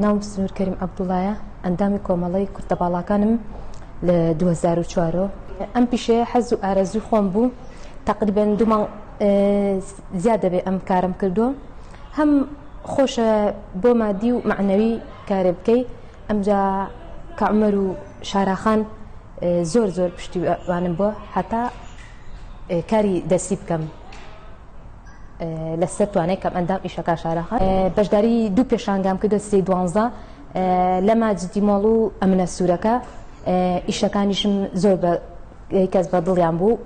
ناوم سنوور کەریم عەبدوڵایە، ئەندامی کۆمەڵەی کورتەباڵاکانم لە 2004 ئەم پیشەیە حەز و ئارەزووی خۆم بوو تقریبا دوو مانگ زیاد دەبێ ئەم کارم کردووە هەم خۆشە بۆ مادی و مەعنەوی کارێ بکەی ئەمجا کە عومەر و شاراخان زۆر زۆر پشتیوانم بووە هەتا کاری دەستی بکەم لەسەر توانای کەم ئەندام ئیشەکە شارەخان بەشداری دوو پێشانگام کردو سێ دوانزە لە ماجدی مۆڵ و ئەمنە سوورەکە ئیشەکانیشم زۆر بە کەس بە دڵیان بوو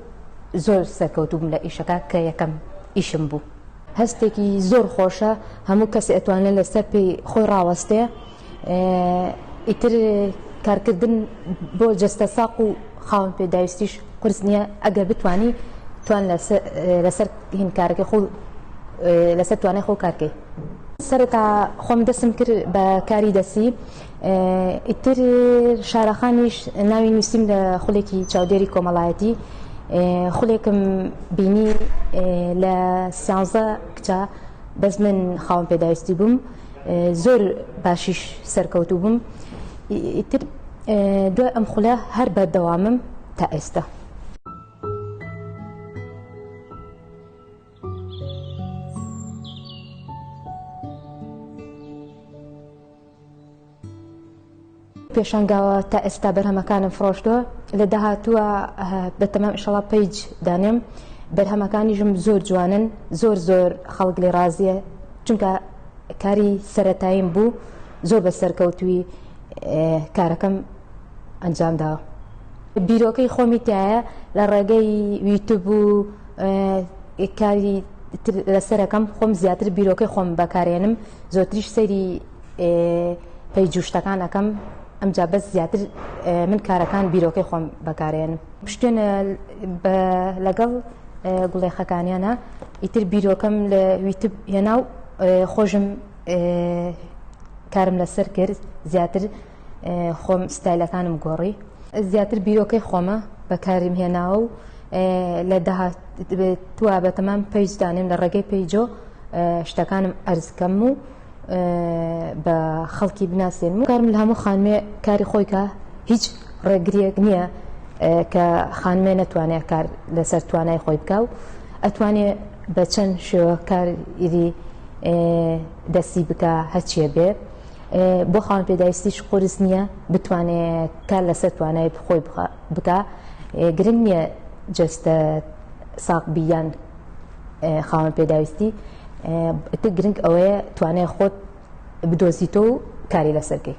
زۆر سەرکەوتوو بووم لە ئیشەکە کە یەکەم ئیشم بوو. هەستێکی زۆر خۆشە هەموو کەسێ ئەتوانێت لەسەر پێی خۆی ڕاوەستێ ئیتر کارکردن بۆ جەستە ساق و خاوەن پێداویستیش قورس نییە ئەگەر بتانی توان لەسەر هین کارەکەی خۆ لەسەر توانای خۆ کارکەی. سەرەتا خۆم دەسم کرد بە کاری دەسی ئیتر شارەخانیش ناوی نووسیم لە خولێکی چاودێری کۆمەڵایەتی خولێکم بینی لە سیانزە کچە بەس من خاوەن پێداویستی بووم زۆر باشیش سەرکەوتوو بووم ئیتر دوای ئەم خولە هەر بەردەوامم تا ئێستا. پێشانگاوە تا ئێستا بەرهەمەکانم فڕۆشتووە لە داهاتووە بەتەمام ئیشەڵا page دانێم بەرهەمەکانیشم زۆر جوانن زۆر زۆر خەڵک لێ ڕازیە چونکە کاری سەرەتاییم بوو زۆر بە سەرکەوتووی کارەکەم ئەنجام داوە بیرۆکەی خۆمی تایە لە ڕێگەی یوتوب و کاری لەسەرەکەم خۆم زیاتر بیرۆکەی خۆم بەکارێنم زۆرتریش سەیری page و شتەکان ئەکەم ئەمجا بەس زیاتر من کارەکان بیرۆکەی خۆم بەکارێنم پشتێنە لەگەڵ گوڵێخەکانیانە ئیتر بیرۆکەم لە یوتوب هێنا و خۆشم کارم لەسەر کرد زیاتر خۆم ستایلەکانم گۆڕی زیاتر بیرۆکەی خۆمە بەکاریم هێناوە و لە داهاتوە بەتەمام page دانێم لە ڕێگەی page ۆ شتەکانم ئەرزکەم و بە خەڵکی بناسێنم و کارم لە هەموو خانمێ کاری خۆی کە هیچ ڕێگریەک نییە کە خانمێ نەتوانێت کار لەسەر توانای خۆی بکە و ئەتوانێ بە چەند شێوە کاری دەستی بکە هەرچیە بێ بۆ خاوەن پێداویستیش قورس نییە بتوانێ کار لەسەر توانای خۆی بکە گرنگ نییە جەستە ساق بیان خاوەن پێداویستی گرنگ ئەوەیە توانای خۆت بدۆزیتەوە و کاری لەسەر کەی.